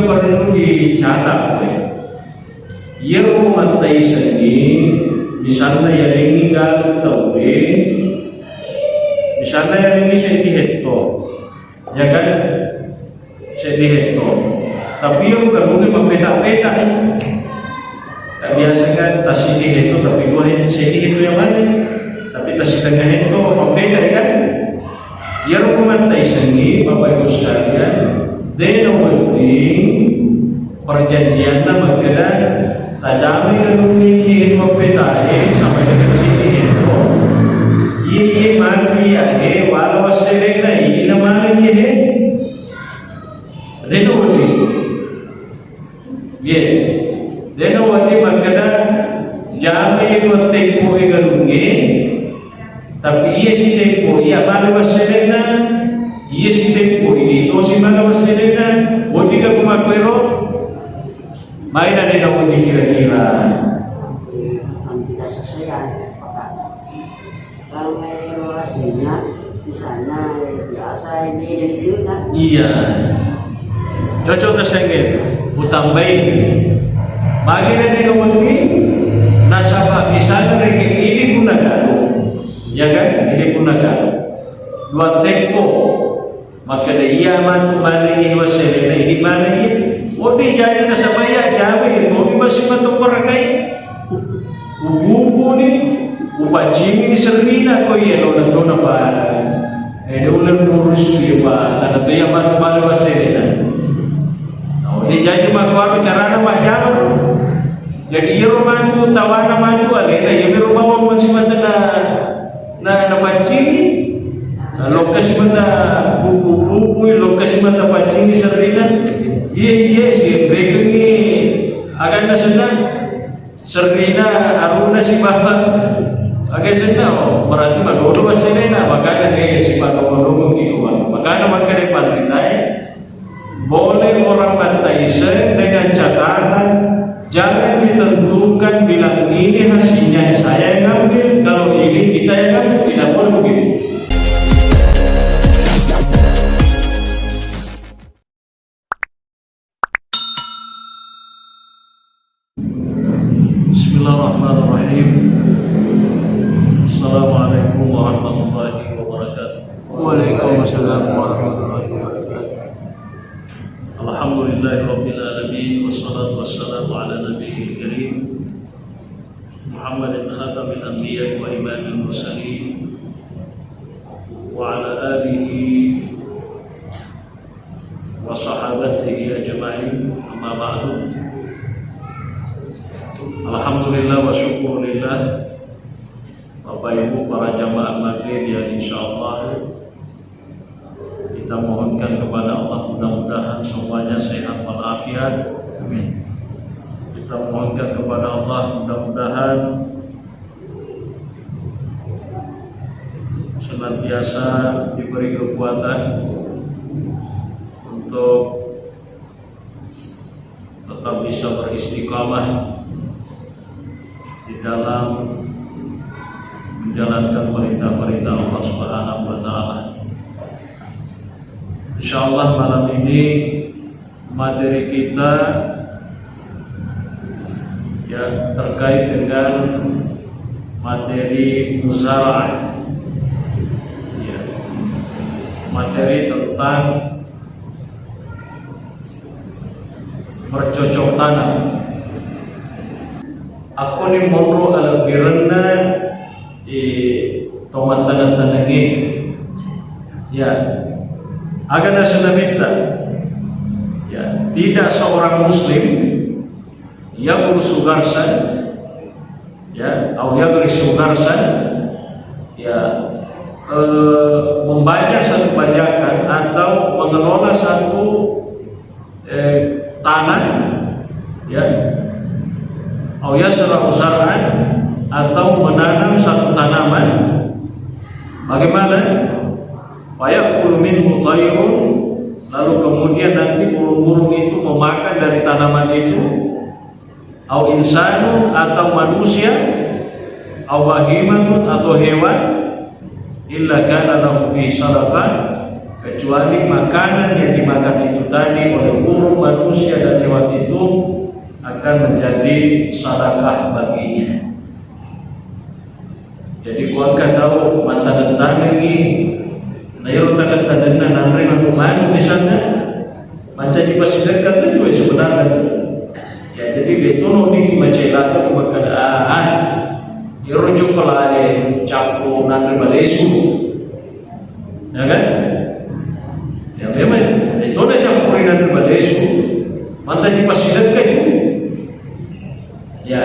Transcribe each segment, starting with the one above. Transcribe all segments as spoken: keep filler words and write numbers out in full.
Perlu dicatat, we. Iyaro mattaisengngi, misalna yalengngi galu tauwe, misalna yalengngi seddi hetto, ya kan? Seddi hetto. Tapi iyaro galungnge mappeta-peta, eh. Kan biasa kan tassiddi hetto, tapi dua het-, seddi hetto yang mana? Tapi tassitengnga hetto, mappeta, ya kan? Iyaro ko mattaisengngi, Bapak Ibu sekalian, de' nawedding perjanjianna makkeda tajamai galungnge iye mappetae sampai dengan sini hetto. Iye, iye matu iyae, wala wasserena, ini namanya iye he. De' nawedding. Ye, de' nawedding makkeda jamai dua tempo e galungnge, tapi iya sitempo iya mala wasserena, iya sitempo idi tosi mala wasserena, wedding ka kumakkuero? Maina de' nawedding kira-kira. Kan tidak sesuai ya, kesepakatan. Kalau ero aslinya, misalnya, eh, biasa, eh, beda lisurna. Iya. Cocok tasengge, utambai. Bagi dan ini wenni, nasaba misalnya rekeng ini pun ada. Ya kan? Ini pun ada. Dua tempo. Makkeda iya matu manengngi wasserena, idi manengngi. Wedding jaji nasaba iya jamai iya tomi massimatu parakai. Upu-upuni, upaccingini serrina, ko iya lona-lona pa. Ede uleng murus iya pa, tanda to iya matu male wasserena. Nah, wedding jaji makkuaro carana majjama. Jadi iyaro matu tawana matu alena, iya mero bawang massimatu na Na, napaccingi, lokkasi mata pupu-pupui, lokkasi mata paccingi serrina. Iye, iye, sirekengi aganna senna. Serrina aruna sibawa aga senna, oh, berarti madodo wasserena, makana de' sipadogo-dogo ki kuwan. Makana makkeda panritae, Boleh orang mattaiseng dengan catatan jangan ditentukan bilang ini hasilnya saya yang ambil, kalau ini kita yang ambil, tidak boleh begitu. Bismillahirrahmanirrahim. Assalamualaikum warahmatullahi wabarakatuh. Waalaikumsalam warahmatullahi wabarakatuh. Alhamdulillahi rabbil alamin, wassalatu wassalamu ala nabiyil karim, Muhammadin khatamil anbiya wa imamil mursalin, wa ala alihi wa sahabatihi ajma'in, amma ba'du. Alhamdulillah wa syukurillah, Bapak Ibu para jamaah maghrib yang insyaallah kita mohonkan kepada Allah mudah-mudahan semuanya sehat walafiat. Amin. Kita mohonkan kepada Allah mudah-mudahan senantiasa diberi kekuatan untuk tetap bisa beristiqamah di dalam menjalankan perintah-perintah Allah Subhanahu wa Ta'ala. Insyaallah, malam ini materi kita, ya, terkait dengan materi muzaraah. Ya. Materi tentang bercocok tanam. Akkoni monro alebbirenna, eh, to mattaneng-tanengnge. Ya. Aga naseng Nabitta? Ya, tidak seorang muslim yagrusu gharsan, ya, au yagrisu gharsan, ya, eh, membanyak satu bajakan atau mengelola satu, eh, tanah, ya, au yasra'u zar'an, atau menanam satu tanaman. Bagaimana? Fayakulu minhu tairun, lalu kemudian nanti burung-burung itu memakan dari tanaman itu, au insanun, atau manusia, au bahimatun, atau hewan, illa kana lahu fi sadaqah, Kecuali makanan yang dimakan itu tadi oleh burung, manusia, dan hewan itu akan menjadi sedekah baginya. Jadi, ko engka tau mattaneng-tanengi, na iyaro taneng-tanenna nanre manuk-manuk misalnya, mancaji passidekka tu juga sebenarnya tu. Ya, jadi bettono diki macai lada ko makkeda, ah, iyaro coklat e cappu nanre balesu. Ya kan? Ya, memang bettono cappuri nanre balesu, mancaji passidekka tu. Ya.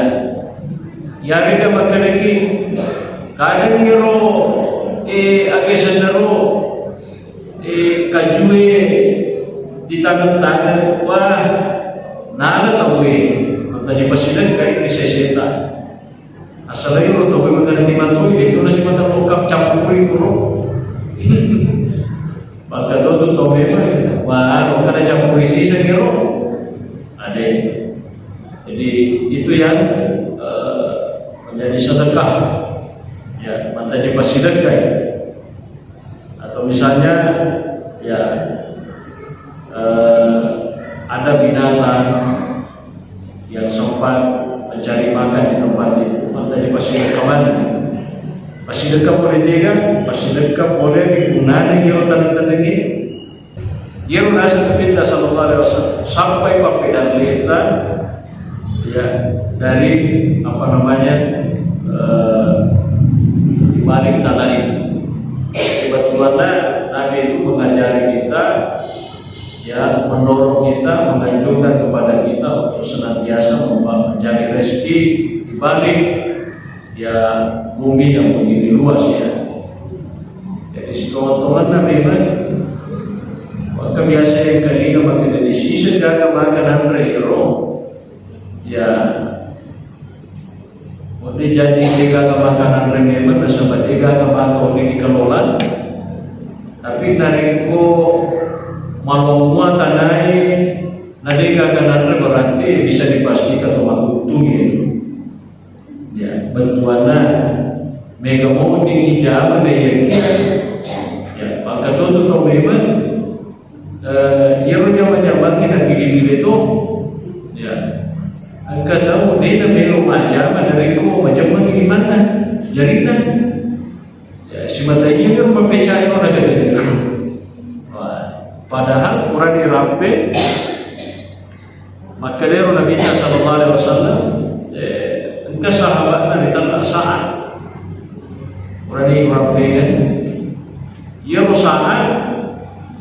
Yarega makkedaki, kadang iyaro, eh, agesennaro, eh, kajue ditaneng-taneng, wah, nala tauwe, mancaji passidekkai ri seseta. Asal iyaro tauwe mengerti matoi, itu nasi mata lengkap campuri kuro. Maka tu tu tau memang, wah, bukan campuri sisa kiro. Ada. Jadi, itu yang, eh, menjadi sedekah. Ya, mancaji passidekka ya. Atau misalnya, ya, eh, ada binatang yang sempat mencari makan di tempat itu, mancaji passidekka maneng. Passidekka pole tega, passidekka pole ripunnaneng iyaro taneng-tanengnge. Iyaro naseng Nabitta sallallahu alaihi wasallam, sampai pappedalleta, ya, dari, apa namanya, eh, di balik tanah itu. Kebetulan Nabi itu mengajari kita, ya, mendorong kita, menganjurkan kepada kita untuk senantiasa memba-, mencari rezeki di balik, ya, bumi yang begini luas, ya. Jadi, setongan-tonganna memang, maka biasa yang kalian makan dari sisa gaga makan anre ro, ya, Mode jaji degaga makanan rememeng nasaba degaga maka wedding dikelola. Tapi narekko malomua tanae na degaga nanre, berarti bisa dipastikan to mattuttungi itu. Ya, bettuanna mega mo wedding ijama de yakia. Ya, maka to to memang Eh, iyaro jama-jamangnge napile-pile to. Ya. Engka tau de namelo majjama narekko majjammangi limanna jarinna. Ya, simata iya mero mappecae ro nakatenni. Wah, padahal purani rappe makkedaro Nabitta sallallahu alaihi wasallam, eh, engka sahabatna ritella Sa'ad. Purani rappe kan. Iyaro Sa'ad,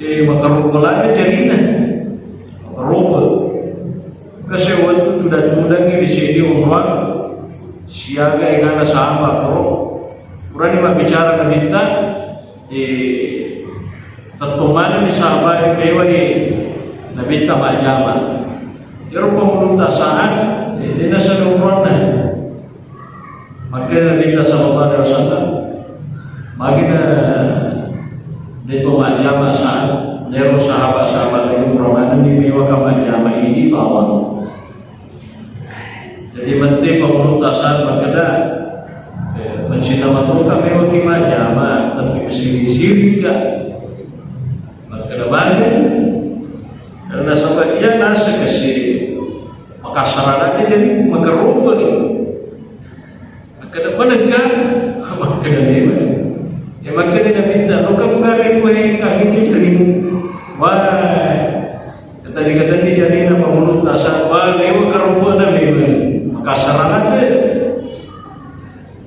eh, makarobbo ladde jarinna. Makarobbo. Engka sewwa wettu tudang-tudangngi ri seddi onroang, siaga egana sahabat ro. Purani mabbicara Nabitta, eh, tettong manenni sahabat e mewai Nabitta majjama. Iyaro pangulutta Sa'ad, eh, de nasenna onroanna. Makkeda Nabitta sallallahu alaihi wasallam, magina deto majjama Sa'ad, nero sahabat-sahabat lain, pura manenni mewaka majjama idi bawang. Jadi mette pangulutta Sa'ad makkeda, eh, macinna matoka mewaki majjama, tapi masiri-sirika. Makkeda bagi, karena sabab iya naseng kasi makassara ladde jadi makarobbo. Makkeda, "Manengka?" Makkeda, "Memang." Ya, makkeda Nabitta, "Loka pugare koe kami tu jarimu." Wah, katani-katani jarinna pangulutta Sa'ad, wah, lewa karobbo'na memang. Makassara ladde.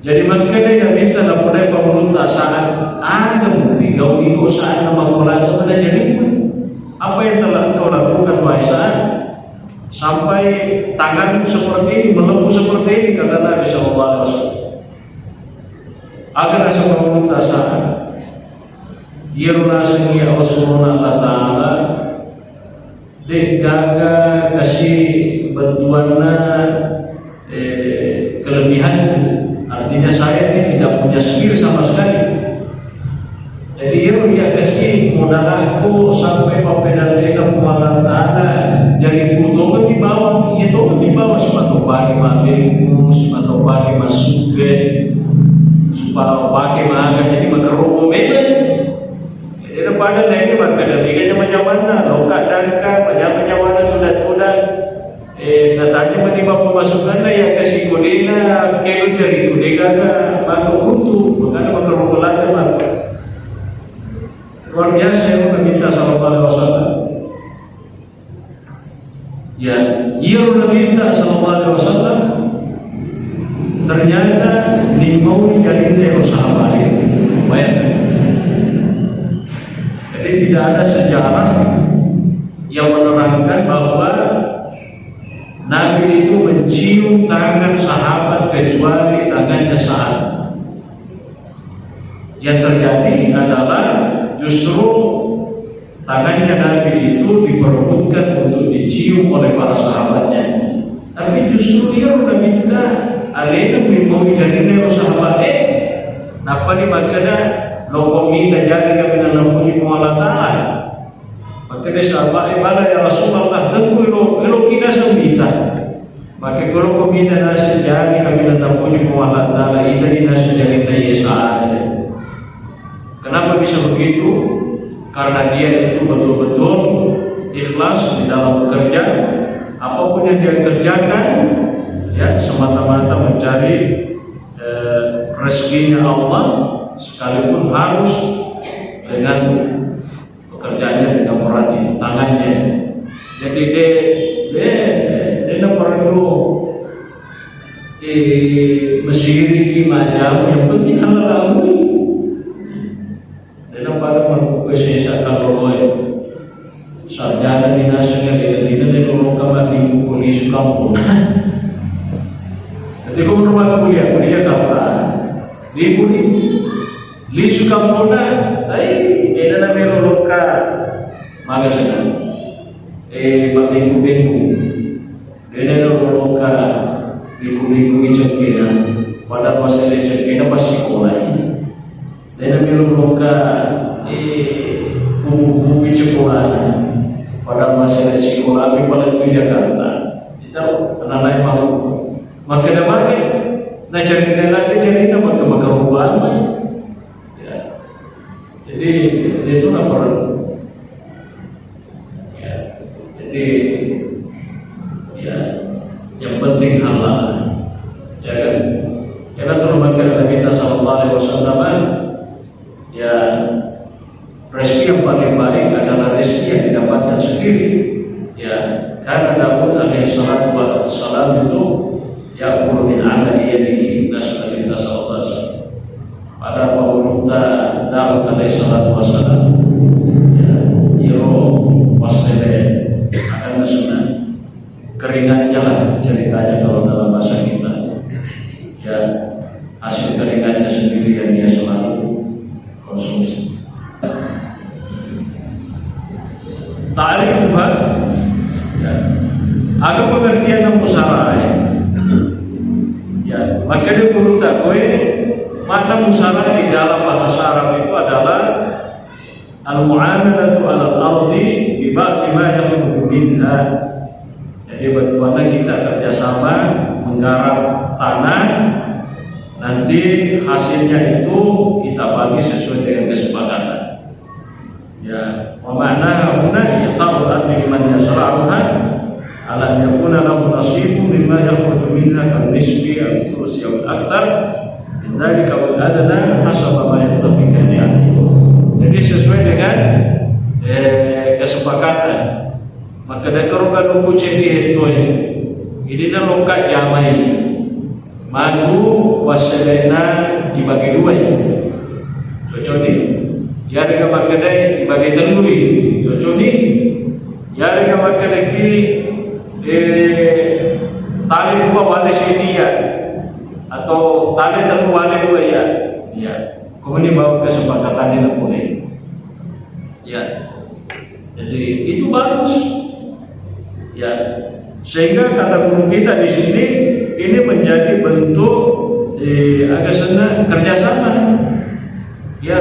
Jadi makkeda Nabitta napodai pangulutta Sa'ad, "Aga mupigaui ko Sa'ad namakkola ladde jarimu? Apa yang telah engkau lakukan, wahai Sa'ad?" Sampai tanganmu seperti ini, melepuh seperti ini, kata Nabi sallallahu alaihi wasallam. Aga naseng pangulutta Sa'ad, iyaro naseng iya Rasulullah Allah Ta'ala, de'gaga kasi bettuanna eh, kelebihanku. Artinya saya ini tidak punya skill sama sekali. Jadi, iyaro iya kasi modalakku sampai pappedallena Puang Allah Ta'ala, jariku tongeng dibawa, iya tongeng dibawa, simatopake mabemmu, simatopake massubbe, supaya pake maga, jadi makarobbo memang. Jadi, pada lainnya Jamanna, lokka dangka, pajama nyawana tudang-tudang. Eh, natanya mani mappamasukanna iya kasi kodena kelo jari, kode gaga maka runtu, makana maka runtu lada maka. Luar biasa ya Nabitta sallallahu alaihi wasallam. Ya, iya Nabitta sallallahu alaihi wasallam ternyata nimau jarinna ero sahabat. Bayangkan. Jadi tidak ada sejarah yang menerangkan bahwa Nabi itu mencium tangan sahabat kecuali tangannya Sa'ad. Yang terjadi adalah justru tangannya Nabi itu diperebutkan untuk dicium oleh para sahabatnya. Tapi justru iya Nabitta alena membawa jarinna sahabat, eh, nappa ni makkeda, "Loko mita jari kami napuji Puang Allah Ta'ala." Makkeda sahabat, "Eh, bala ya Rasulullah, tentu elo, elo kina sembita." Makkeda, "Loko mita naseng jari kami napuji Puang Allah Ta'ala, itani naseng jarinna iya Sa'ad." Kenapa bisa begitu? Karena dia itu betul-betul ikhlas di dalam bekerja. Apapun yang dia kerjakan, ya, semata-mata mencari, eh, rezekinya Allah, sekalipun harus dengan pekerjaannya dengan berat ini, tangannya. Jadi, de, de, de, de, perlu, eh, mesiriki majam, yang penting halal kamu. Dena pada melakukan sesa kalau loe. Sarjana dinasanya dena, dena de lolokka mabbingku ko lisu kampung. Jadi ko menurut kuliah, kuliah Jakarta. Di Budi, lisu kampungna, ai, dena na melo lokka maga senang. Eh, mabbingku-bingku. Dena na lolokka bingku-bingku cekkena, pada masele cekkena pas sikola. Dena melo lokka, eh, buku-buku sekolana. Pada masih ada sekolah, tapi pada itu Jakarta. Kita pernah naik mau. Maka ada mana? Nah, jadi lagi jadi nama ke maka rubuhan. Ya. Jadi, dia itu lapor. Ya. Jadi, ya, yang penting halal. Ya kan? Karena kalau makan Nabi kita sallallahu alaihi wasallam, ya, rezeki yang paling baik adalah rezeki yang didapatkan sendiri. Ya, karena Daud alaihi salatu wassalam itu ya'kulu min amali yadihi, nasaba kita sallallahu alaihi wasallam. Pada pamulutta Daud alaihi salatu wassalam, ya, iro wasele akan senang keringatnya lah ceritanya kalau dalam bahasa kita. Ya, hasil keringatnya sendiri yang dia selalu konsumsi. Ta'rifuha, ya. Aga pengertian musara, ya. Ya, maka dia guru takwe, makna musara di dalam bahasa Arab itu adalah al-mu'amalatu alal ardi bi ba'di ma yakhruju minha. Jadi, bettuanna kita kerjasama menggarap tanah, nanti hasilnya itu kita bagi sesuai dengan kesepakatan. Ya, wa ma'naha huna i'ta'ul ardi liman yazra'uha, ala an yakuna lahu nasibun mimma yakhruju minha kan nisfi aw thulusi aw aktsar min dzalika aw adna hasaba ma yattafiqani alaihi. Jadi, sesuai dengan, eh, kesepakatan. Maka dekaro kaluku ceddi hettoe. Idina lokka jamai. Matu wasselena dibagi duai. Cocok ni. Yarega makkedai dibagi tellui. Cocok ni. Yarega makkedaki, eh, tali dua wale sedia. Atau tali tellu wale dua ya. Ya. Kemudian bawa kesepakatan ini boleh. Ya. Jadi, itu bagus. Ya. Sehingga kata guru kita di sini, ini menjadi bentuk, eh, aga senna kerjasama. Ya.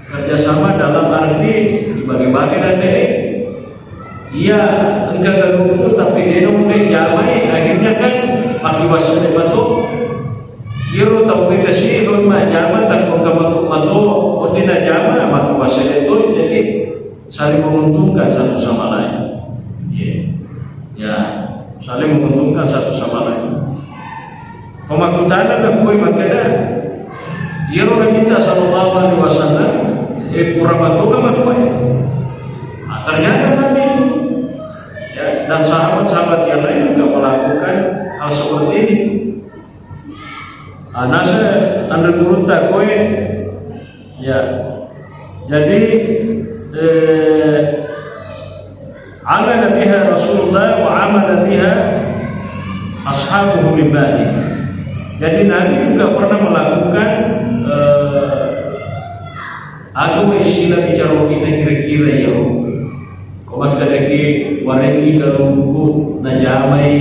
Kerjasama dalam arti dibagi-bagi dan deh. Iya, engka kaluku tapi de naulle jamai, akhirnya kan makkiwassele mato. Iyaro tauwe kasi lo majjama takko engka mato, mato, wedding najjama makkiwassele to, jadi saling menguntungkan satu sama lain. Ya, ya, saling menguntungkan satu sama lain. Pemakkutana nakkoi makkeda, iyaro Nabitta sallallahu alaihi wasallam, eh, pura matoka makkoi. Ah, ternyata Nabi itu, ya, dan sahabat-sahabat yang lain juga melakukan hal seperti ini. Ah, nasa anre gurutta koe, ya. Jadi, eh, amala biha Rasulullah wa amala biha ashabuhu min ba'di. Jadi Nabi juga pernah melakukan, eh, aga wae sila bicaroki'na kira-kira iya. Ko makkedaki warengngi galungku najamai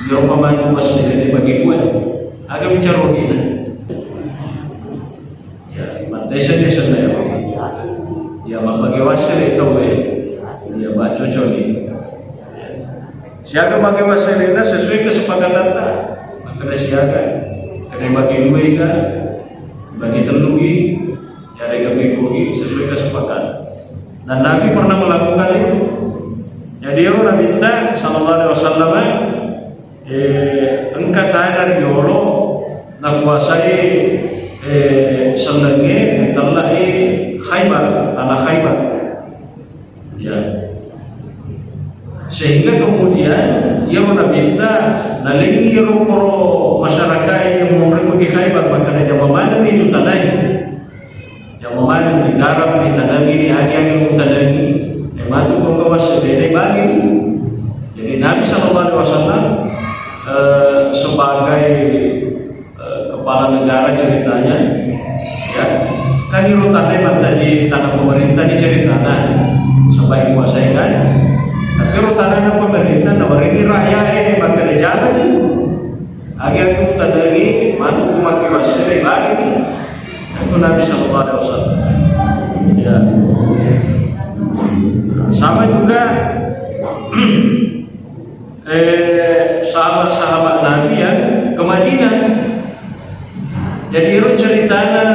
iyaro pamandu wassele bagi kue. Aga bicaroki'na. Ya, mattesa dia sana ya. Ya, mabbage wassele tau ya. Ya, ba cocok ni. Ya. Siaga bage wasselena sesuai kesepakatatta. Makkeda siaga. Kena bagi dua ika, bagi tellu i, ya, ada bagi sesuai kesepakatan. Dan Nabi pernah melakukan itu. Jadi, ero Nabitta sallallahu alaihi wasallam, eh, engka tana riolo nakuasai, eh, sellengnge ritellai Khaybar, tanah Khaybar. Ya. Sehingga kemudian iyaro Nabitta nalengi iyaro koro masyarakat yang monro di Khaybar, makkeda jama maneng itu tanai. Jama maneng digarap, ditanangi, diagi-agi mutanangi. Eh, matu kongka wassele bagi. Jadi Nabi sallallahu alaihi wasallam, eh, sebagai eh, kepala negara ceritanya, ya. Kan iro tanah mantaji tanah pemerintah di ceritana, sebagai kuasai kan. Tapi iro tanah pemerintah nawarini rakyat, eh, makkeda jalan ni. Agi-agi mutanangi, matu kumaki wassele bagi ni. Itu Nabi sallallahu alaihi wasallam. Ya. Sama juga eh, sahabat-sahabat Nabi yang ke Madinah. Jadi, ero ceritana,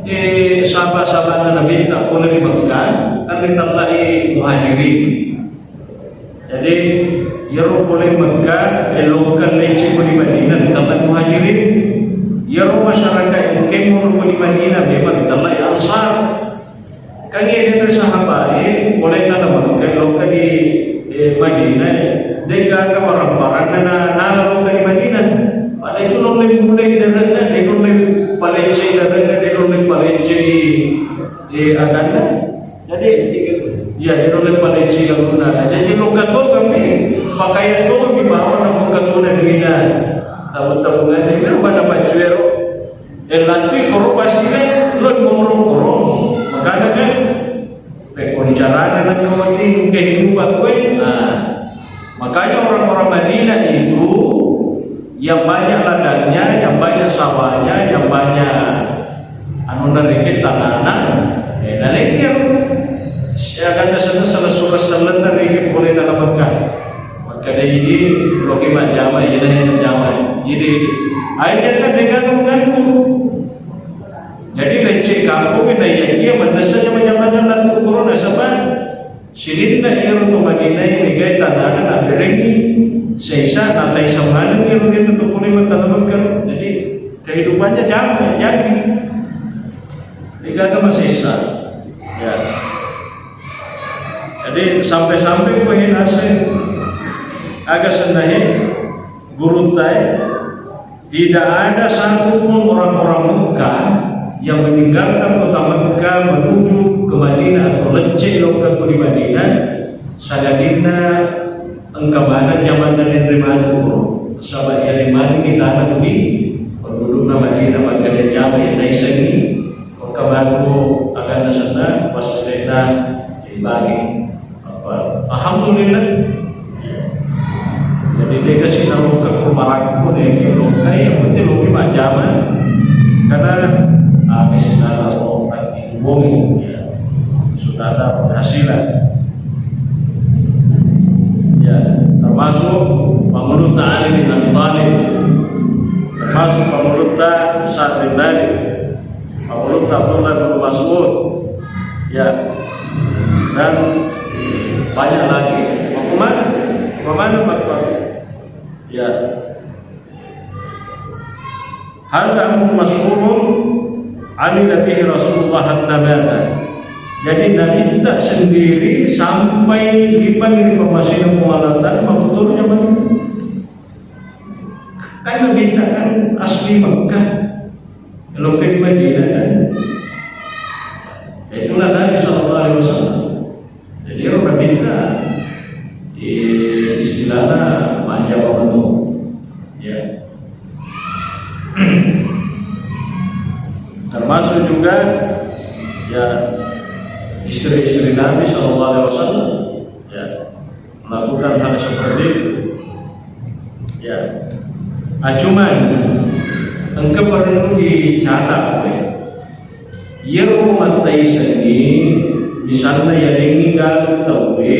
eh, sahabat-sahabatna Nabitta pole ri Mekkah, kan ritellai Muhajirin. Jadi, iyaro pole Mekkah, eh, lokka lecce ko di Madinah, ritellai Muhajirin. Iyaro masyarakat yang kemo ko di Madinah, memang ritellai Ansar. Kan iye denre sahabae, pole tana Mekkah, lokka di, eh, Madinah, de gaga barang-baranna na, na lokka di Madinah. Pada itu nulle mulai daranna, de nulle palecce daranna, de nulle palecce, eh, aganna. Jadi, iya, de nulle palecce galunna. Jadi, lokka to kami, pakaian to kami bawa na lokka to na duina. Tabung-tabungan de, memang pada pacuero. Eh, lantui koro pasire, lo monro koro. Makanya kan, pekko bicarana nang kawedding kehidupan kue. Nah, makanya orang-orang Madinah itu yang banyak ladangnya, yang banyak sawahnya, yang banyak anu nareke tanana, eh, nalengker. Siaga sana salah surah salah nareke boleh tanah Mekah. Makkeda idi, loki majjama, iyana yang majjama. Jadi, akhirnya kan de gaga mengganggu. Jadi, lecce kampung na iyakiya mannessa jama-jamanna lattu koro nasaba sininna iyaro to Madinah megai tanana naberengi, sesa nataisa maneng iyaro rinna to pole mattana Mekah. Jadi, kehidupannya jama, yakin. De gaga masessa. Ya. Jadi, sampai-sampai ko he naseng aga senna he gurutta e, tidak ada satu pun orang-orang Mekah yang meninggalkan kota Mekah menuju ke Madinah atau lecce lokka ko di Madinah, sangadinna engka maneng jamanna denre matu ko, saba iyare maneng itana demi pendudukna Madinah makkeda jama iya taisengi. Engka matu aganna senna, wasselena dibagi. Apa? Alhamdulillah. Jadi, de kasi nalokka ko marakko, de ki lokkai, yang penting loki majjama. Karena, ah, kasi nalokka ko, ya, sudah ada penghasilan. Ya, termasuk Pangulutta Ali bin Abi Thalib, termasuk Pangulutta Sa'ad bin Malik, Pangulutta Abdullah bin Mas'ud. Ya, Dan banyak lagi. Bagaimana? Bagaimana, Pak? Ya. Hadza amrun masyhurun amila bihi Rasulullah hatta mata. Jadi Nabitta sendiri sampai dipanggil pemmasina Puang Allah Ta'ala, makkutoro zaman kan Nabitta kan asli Mekah, lokka di Madinah kan. Itulah Nabi sallallahu alaihi wasallam. Jadi, ero Nabitta, eh, istilahna manja babato. Ya. Termasuk juga, ya, istri-istri Nabi sallallahu alaihi wasallam, ya, melakukan hal seperti itu. Ya. Ah, cuman, engka perlu dicatat, ya. Iyaro mattaisengngi, misalna yalengngi galu tauwe,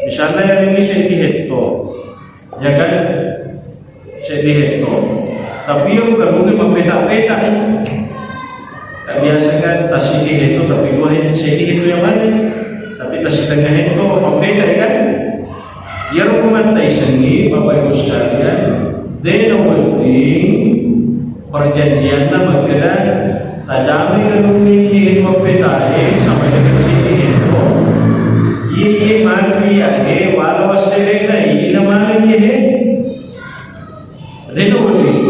misalna yalengngi seddi hetto, ya kan? Seddi hetto. Tapi iyaro galungnge mappeta-peta, eh. Tak biasa kan, tasiddi hetto, tapi dua hetto, seddi hetto yang mana? Tapi tasitengnga hetto, mappeta, ya kan? Iyaro ku mattaisengngi, Bapak Ibu sekalian, de' nawedding perjanjianna makkeda tajamai galungnge iye mappetae sampai dengan sini hetto. Iye, iye matu iyae wala wasserena, iye namana iye he. De' nawedding.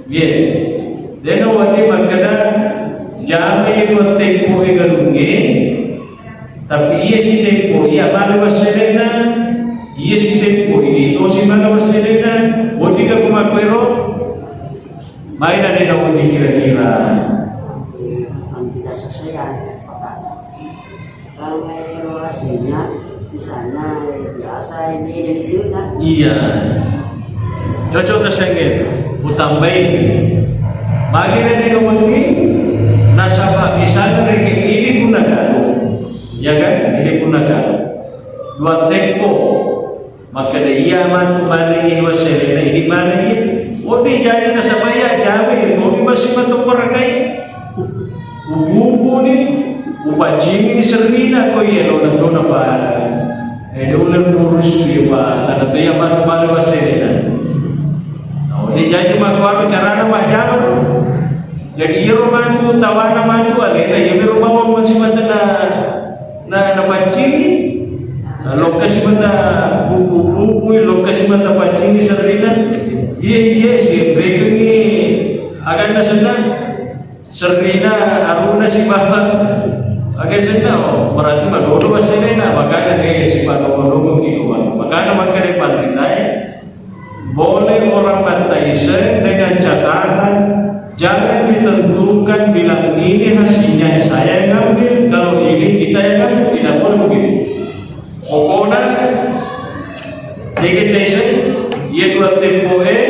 Ye, de' nawedding makkeda jamai dua tempo e galungnge, tapi iye sitempo iya male wasserena, iye sitempo idi tosi male wasserena, wedding ka kumakkuero? Maina de' nawedding kira-kira. Yang tidak sesuai dengan kesepakatan. Kalau ero aslinya, misalnya, eh, biasa ini dari sini. Iya. Cocok tasengnge, utambai. Bagi nene wenni, nasaba misalnya rekeng idi punna galu. Ya kan? Idi punna galu. Dua tempo. Makkeda iya matu mane iye wasserena, idi mane iye. Wedding jaji nasaba iya jamai tomi massimatu parakai. Upu-upuni, upaccingini serrina ko iye lona-lona pa. Eh, de' ulle murus iye pa, tana to iya matu mane wasserena. Nah, wedding jaji makkuaro carana majjama. Jadi iyaro matu tawana matu alena, iyaro bawang massimatu na Na, napaccingi, lokkasi mata pupu-pupui, lokkasi mata paccingi serrina. Iya, iya, sirekengi aganna senna. Serrina arunna sibawa. Aga senna, oh, berarti madodo wasserena, makana de' sipadongo-dongoki, makana makkeda panritae. Boleh orang mattaiseng dengan catatan jangan ditentukan bilang ini hasilnya saya yang ambil, kalau ini kita yang ambil, tidak boleh begitu. Pokokna de' kita iseng, iye dua tempo e,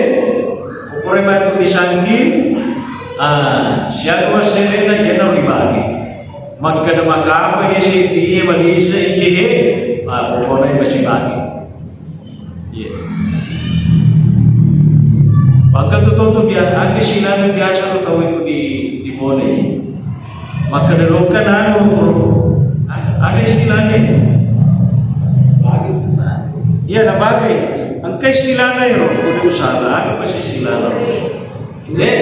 pokokna matu disangki, ah, siaga wasserena iye na ribagi. Makkeda makapa iye seddi iye malise iye he, ah, pokokna iye masibagi. Iya. Maka tu tau tu biasa, aga istilahna biasa tu tau itu di, di Bone. Maka de' lokka nanu, bro. Aga istilahna? Iya, na bage. Engka istilahna ero, kudu usaha, aga pasti istilahna. Eh?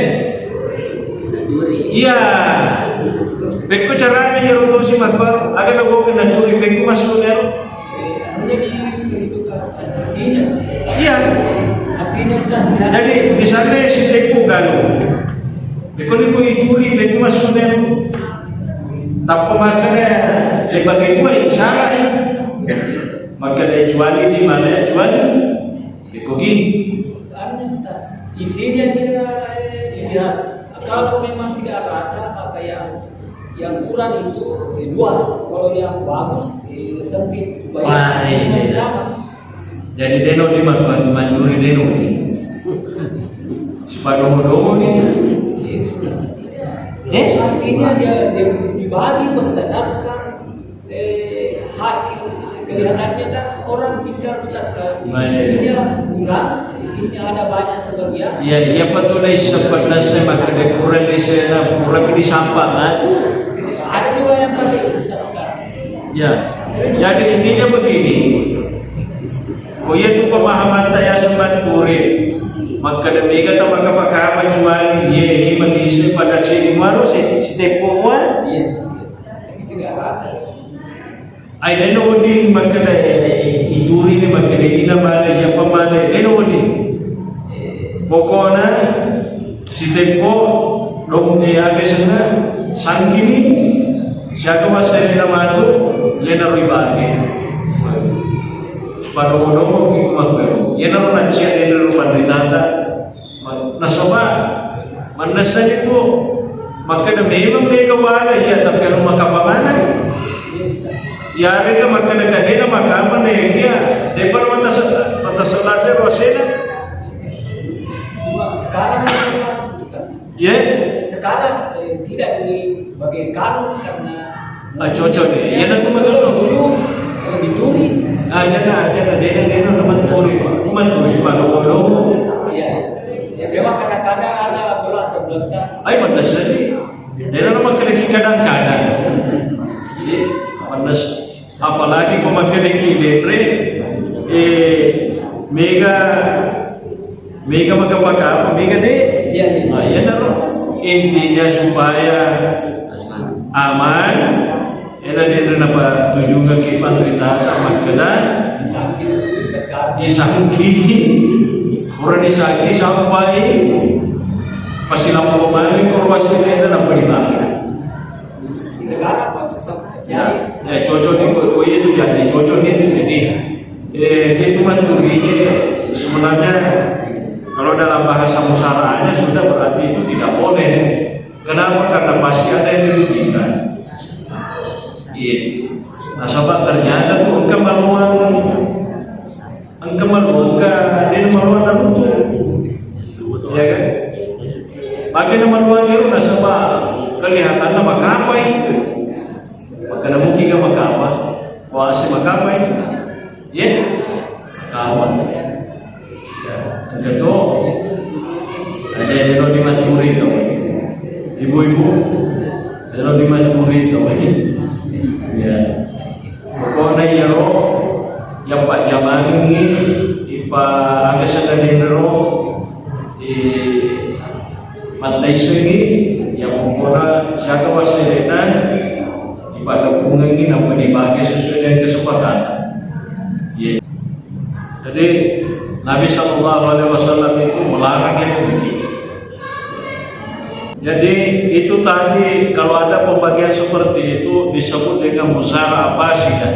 Iya. Pekko carana iyaro tosi makkua, aga nagauke nacuri pekko maksudna ero? Iya. Jadi misalnya si teppo galu. Pekko ni ko icuri pekko maksudna ero? Tappa makkeda, eh, bagi dua isara ni. Makkeda cuali di mana cuali? Pekko ki. Isinya dia, eh, dilihat. Kalau memang tidak rata, maka yang, yang kurang itu, eh, luas. Kalau yang bagus, eh, sempit. Supaya Wah, iya, iya. Sama. Jadi de' nawedding makkua mancuri de' nawedding. Sipadongo-dongo ni. Eh? Artinya dia, dia dibagi berdasarkan eh, hasil kelihatannya kan orang pintar sekali. Nah, iya, iya. Isinya kurang, isinya ada banyak sebagian. Iya, iya, betul, eh, sebenarnya saya makan kurang di sana, kurang di sampah, nah, itu. Ada juga yang Ya, jadi intinya begini. Ko iya tu pemahaman ta ya sematuri. Makkeda mega ta maka pakama cuali ye, ye manise pada cini muaro si, si tepo mua. Ai, deno wedding makkeda, eh, ituri ni makkeda ina male, iyapa male, deno wedding. Pokona siteppo dong, eh, aga senna sangkini, siaga wasserena matu, lena rui bage. Padomo-domo ki makkero. Yenaro nancia deno panritata. Nasaba mannessa itu makkeda memang mega wala iya, tapi anu makapamana. Iyarega makkeda kadena makapana iya, depa mata matasellade wasena. Cuma sekarang, Ustaz. Ya? Sekarang, eh, tidak dipakai karung karena Ah, cocok deh. Iya, na tu magello. Dulu, kalau dicuri. Ah, jangan, jangan. Dena, dena, na menturi. Menturi, Pak. Dulu. Iya. Ya, memang kadang-kadang ada belas sebelas kan. Ai, belas ni. Dena, na makkeda ki kadang-kadang. Jadi, belas. Apalagi ko makkeda ki denre, eh, mega Mega maka pakapa, mega de. Iya, iya. Nah, iya naro. Intinya supaya aman. Ena denre napa tujungan ki panritata makkeda. Isangki. Ora disangki sampai pasilampo mani ko wasirena napa dimakan. Ya, ya, cocok ni, ko, ko iya tu jadi cocok ni, jadi, eh, itu manturi ini sebenarnya kalau dalam bahasa musaranya sudah berarti itu tidak boleh. Kenapa? Karena pasti ada yang dirugikan. Iya. Nasaba ternyata tu engka maluang Engka maluang, engka dena maluang narutu. Ya kan? Maka na maluang ero nasaba kelihatanna makapai. Maka na mungkin ga makapa. Kuasa makapai. Ya? Kawan. Ya. Engka to. Ada yang lo dimanturi to. Ibu-ibu. Yang lo dimanturi to. Ya. Pokokna iyaro, iya pajjamangengngi, ipa-, aga senna denro, i-, mattaisengngi, iya pokokna siaga wasserena, ipadukkungengngi, nappa dibagi sesuai dengan kesepakatan. Iya. Jadi, Nabi Shallallahu Alaihi Wasallam itu melarang yang demikian. Jadi, itu tadi kalau ada pembagian seperti itu disebut dengan muzara'ah fasidah.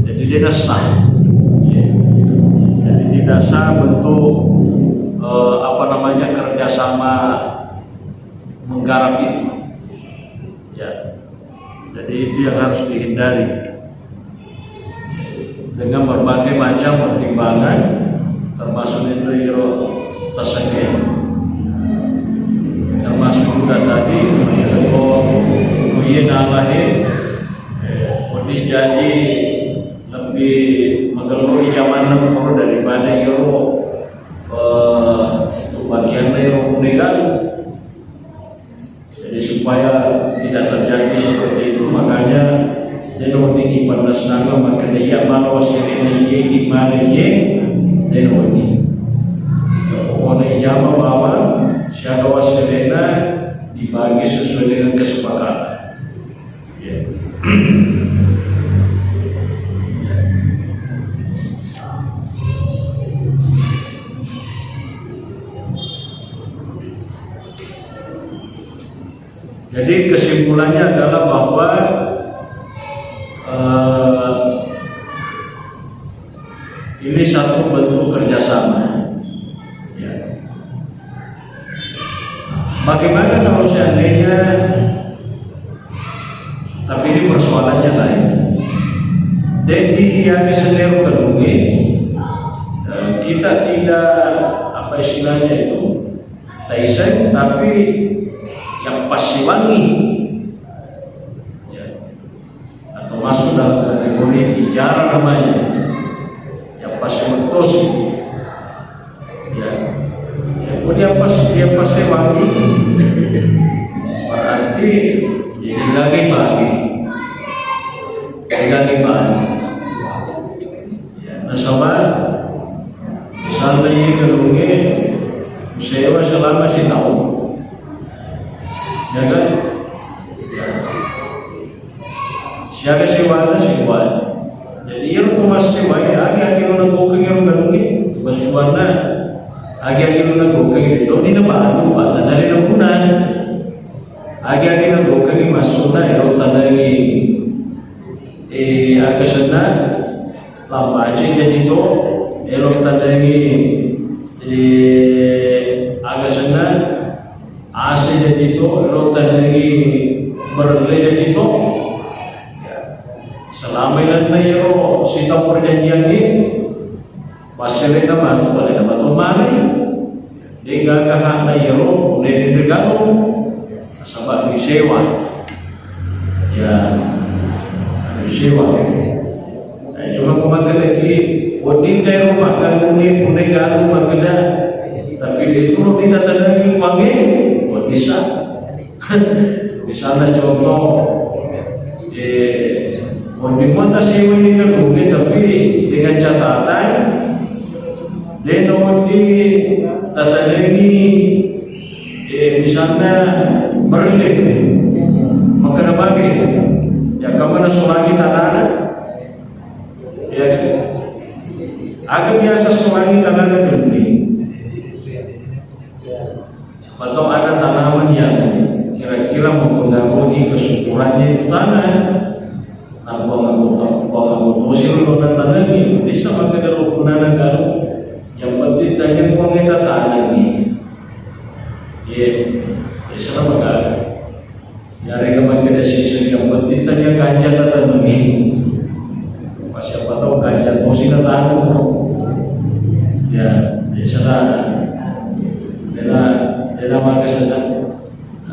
Jadi, tidak sah. Ya. Jadi, tidak sah bentuk, eh, apa namanya, kerjasama menggarap itu. Ya. Jadi, itu yang harus dihindari. Dengan berbagai macam pertimbangan, termasuk itu iro tasengke, termasuk juga tadi, ko, ko iya nalahe, eh, ko dijanji lebih magello jamanna ko daripada iro, eh, bagianna iro negara. Jadi, supaya tidak terjadi seperti itu, makanya deno wedding ipannessangeng makkeda iya mala wasserena iye, di mana iye, deno wedding. Ya, pokokna ijama bawang siaga wasserena dibagi sesuai dengan kesepakatan. Ya. Jadi, kesimpulannya adalah bahwa, eh, ini satu bentuk kerjasama. Ya. Bagaimana kalau seandainya, tapi ini persoalannya lain. Jadi, yang sendiri, eh, kita tidak, apa istilahnya itu, taiseng, tapi yang pasti wangi. Ya. Atau masuk dalam kategori ijara namanya. Yang pasti metosi. Ya. Ya, kemudian pas dia pasti wangi, berarti jadi gagai bagi. Gani bani. Ya, nasaba misalna iye galungnge sewa selama setahun. Ya kan? Ya. Siaga sewana, sewa. Jadi iyaro to massewai, agi-agi lo nagokeng iyaro galungnge, bettuanna. Agi-agi lo nagokeng, de to ni nabatu, patanna de napunang. Agi-agi nagokeng massuna ero tanengi, eh, aga senna, lambace jaji to, ero tanengi, eh, aga senna, A C jaji to, elo tanengi berle jaji to. Ya. Selama ilanna iyaro sitau perjanjiangnge, masselena matu, alena matu manai. De gaga hakna iyaro, nene regalo. Nasaba disewa. Ya, disewa. Eh, cuma ko makkedaki, wedding kai ro maggalungnge, punna galung makkeda, tapi de tu ro ditatanengi Puangnge, wah, bisa. Misalnya contoh, eh, wedding mo tasewai galungnge, tapi dengan catatan, de na wedding tatanengi, eh, misalnya berle, makkeda magi, ya, kamana solangi tanana, Ya, aga biasa solangi tanana gemme. Atau ada tanaman yang kira-kira mempengaruhi kesuburannya itu tanah. Nah, buang anggota, buang anggota sih lo tanah ini bisa pakai dalam punana garu. Yang penting tanya buang kita tanah ini. Ya, ya, sama garu. Yarega makkeda siseng, yang penting tania ganja tatanengi. Apa siapa tahu ganja tosi nataneng. Ya, jadi sana dena, dena maka sedang.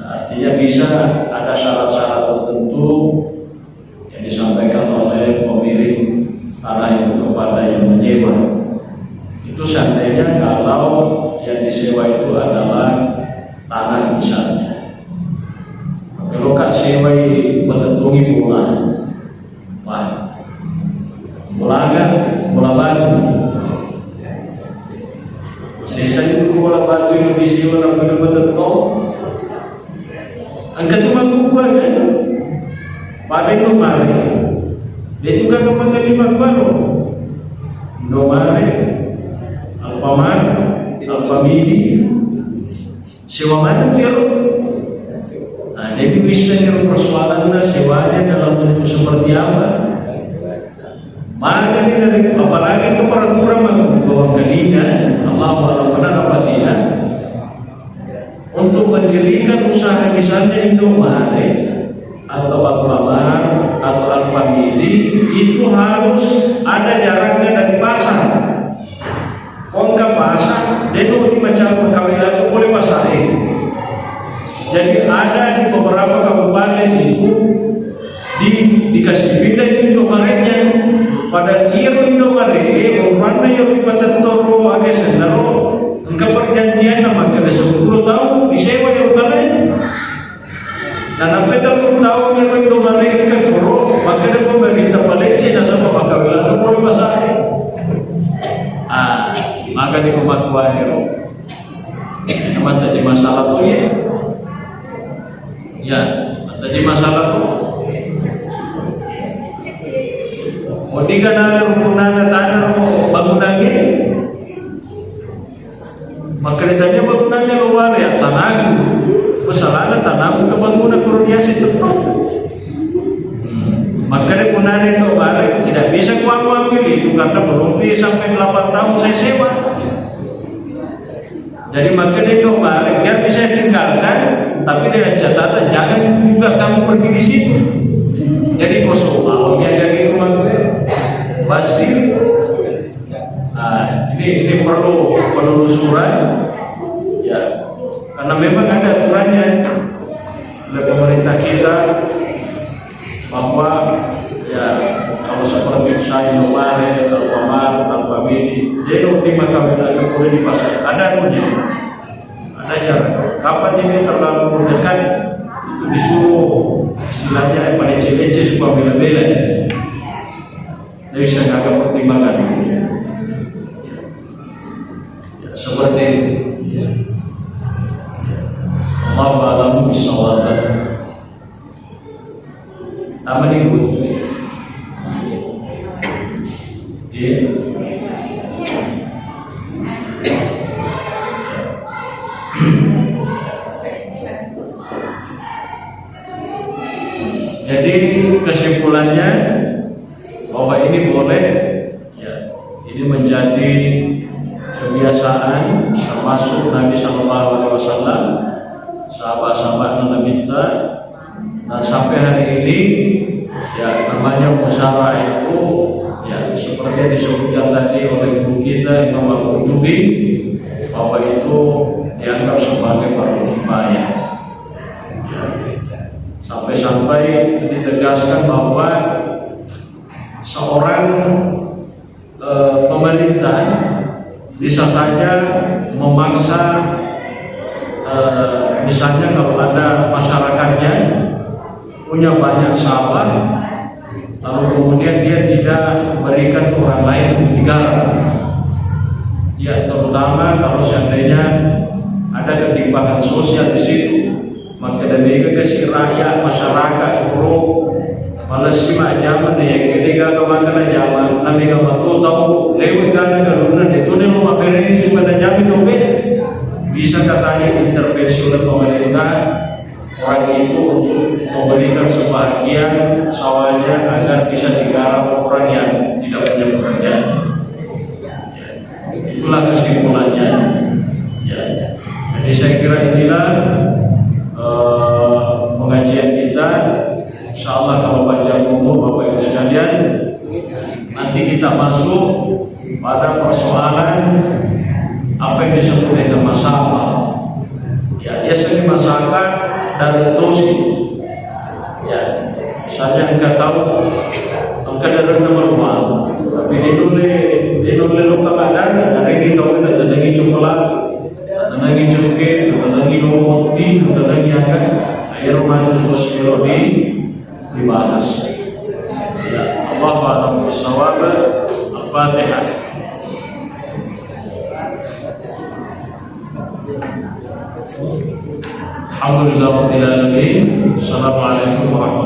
Artinya bisa ada syarat-syarat tertentu yang disampaikan oleh pemilik tanah itu kepada yang menyewa. Itu seandainya kalau yang disewa itu adalah tanah misalnya. Maka loka sewai patettongi bola. Wah. Bola aga? Bola batu. Seseng itu bola batu yang disewa, tapi patettong. Engka tu makkukkuanna, pada Indomaret. De tu gaga mangelli makkuaro. Indomaret, Alfamart, Alfamidi. Sewa maneng tu ero. Nah, jadi bisa ero persoalanna sewanya dalam bentuk seperti apa. Makanya dari, apalagi ke peraturan bawang kalinga, Allah Ta'ala pernah apa tidak? Untuk mendirikan usaha misalnya Indomaret atau Alfamart atau Alfamidi, itu harus ada jaraknya dari pasar. Kongka pasar, deno di macam kawin lagu boleh pasar, eh. Jadi ada di beberapa kabupaten itu di, dikasih pindah itu Indomaretnya. Padahal iyaro Indomaret, eh, ukuranna iyaro ipatettoro aga sennaro, engka perjanjianna makkeda seppulo tahun disewa iyaro tanah. Nah, nampe tellu tahun iyaro Indomaret engka koro, makkeda pemerintah palece nasaba makkawelana pole pasar. Ah, maka di pematuannya ro. Mancaji masalah tu, ya. Ya, mancaji masalah tu. Mau tiga nana rukunana tanah mau bangunannya. Makkeda tania bangunanna lo wale, ya, tanaku. Masalahnya tanaku ke bangunan kurnia situ. Makkeda punana Indomaret, tidak bisa ku ambil itu karena belum sampai delapan tahun saya sewa. Jadi makkeda Indomaret, biar bisa tinggalkan, tapi dengan catatan jangan juga kamu pergi di situ. Jadi kosong bawangnya dari rumah gue. Basir. Nah, ini, ini perlu penelusuran, ya, karena memang ada aturannya oleh pemerintah kita bahwa, ya, kalau seperti usaha Indomaret, Alfamart, Alfamidi, dia itu di mata boleh di pasar, ada punya. Ada jarak. Kapan ini terlalu dekat, itu disuruh istilahnya pada lecce-lecce supaya bela-bela. Jadi, saya nggak pertimbangan. Ya, seperti itu. Ya. Allahu a'lamu bishawab. Apa nih, Bu? Iya. Jadi, kesimpulannya bahwa ini boleh, ya, ini menjadi kebiasaan, termasuk Nabi Shallallahu Alaihi Wasallam, sahabat-sahabat Nabi kita, dan sampai hari ini, ya, namanya musara itu, ya, seperti yang disebutkan tadi oleh guru kita, Imam Al-Qurtubi, bahwa itu dianggap sebagai fardu kifayah. Ya. Sampai-sampai ditegaskan bahwa seorang, eh, pemerintah bisa saja memaksa, eh, misalnya, kalau ada masyarakatnya punya banyak sawah, lalu kemudian dia tidak berikan orang lain untuk digarap. Ya, terutama kalau seandainya ada ketimpangan sosial di situ, maka demikian ke si rakyat, masyarakat, guru, malessi majjama, na iya kede gaga maka najama, na mega matu tau lewe gana galunna, de tu ne mau mabereng si pada jami tobe, bisa katanya intervensi oleh pemerintah orang itu untuk memberikan sebahagian sawahnya agar bisa digarap orang yang tidak punya pekerjaan. Itulah kesimpulannya. Ya. Jadi, saya kira inilah, eh, pengajian kita. Insya Allah, kalau panjang umur Bapak Ibu sekalian, nanti kita masuk pada persoalan apa yang disebut dengan masalah. Ya, biasanya masalah dari dosi. Ya, misalnya engka tau, engka darenna maruwa, tapi de nulle, de nulle lokka maddare, darengngi tau na tenangi coklat, na tenangi cengke, na tenangi lomotti, na tenangi aga, aero matu bos melo di, dibahas. Ya, Allahu a'lam bishawab. Al-Fatihah. Alhamdulillah rabbil alamin. Assalamualaikum warahmatullahi